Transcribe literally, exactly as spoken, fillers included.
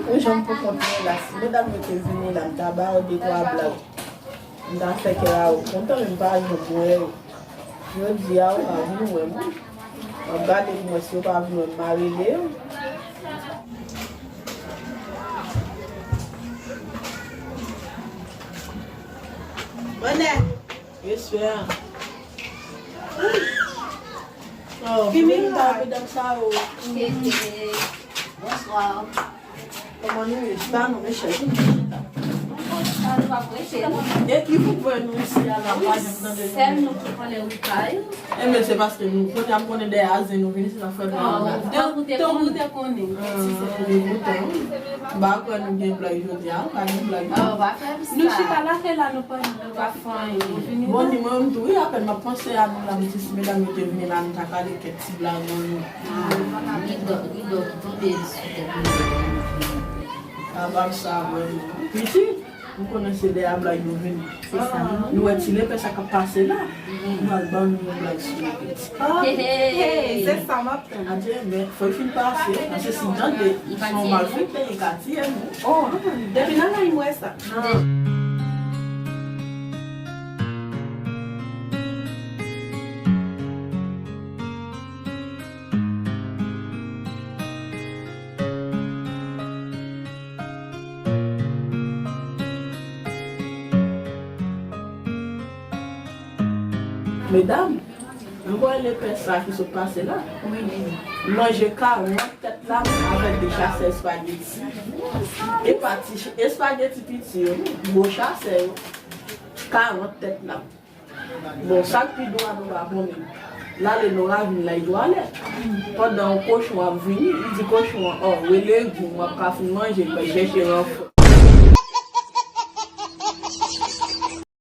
Wi, jan m pou kont mwen la, si medam yo te vini la, m ta ba yo de twa blag. M ta fè kè a yo kontan, men m pa janm wè yo. Jodi a, yo pa vin wè m. M ap gade pou mwen si yo pa vin wè m, m a rele yo. Bonè. Respè. Oh, Kimi la, medam sa yo. Bonswa. Kòman nou ye? Chita non, mesye, vin chita. Sa nou pa prese non. E ki pou wè nou isi a la, pa janm tande nou. Sèl nou ki konnen wi pa yo. Enben, se paske nou konnen, ap konnen dèyè a zen nou vini, se sa fè nou la. Tankou te konnen. Tankou te konnen. Ah, nou kontan. M pa kwè nou gen blag jodi a, pa gen blag. Ah, pa fè m sa. Nou chita la, fè la, nou pa, nou pa fè anyen. Nou vini la. Bon, ni mwen menm tou, wi, apèn m ap panse a nou la, m di si medam yo te vini la, nou ta pale kèk ti blag an nou. Ah, ridò, ridò ki tonbe sou tèt nou. Kapab sa, vrèman. Pitit, m konnen se dèyè blag yo vini. Se sa. Nou wè ti lepè sa k ap pase la. Nou al ban nou yon blag sou li, pitit. Hey, hey, hey, se sa m ap tann. Adye, men fò l fin pase, paske si l tande, se yon malfektè, li ka tiye nou. Oh, depi nan lè m wè sa. Medam, nou wè lepè sa ki sot pase la? Wi. Manje karant tèt lam avèk de chasè espageti. E pa ti ch-, espageti piti yo, non, gwo chasè yo. Karant tèt lam. Bon, sa k pi dwòl nou pa konnen. L ale nan ravin la, li dwe ale. Pandan kochon ap vini, li di kochon an, "Oh, rele gou, m ap ka fin manje, m pral chèche ranfò."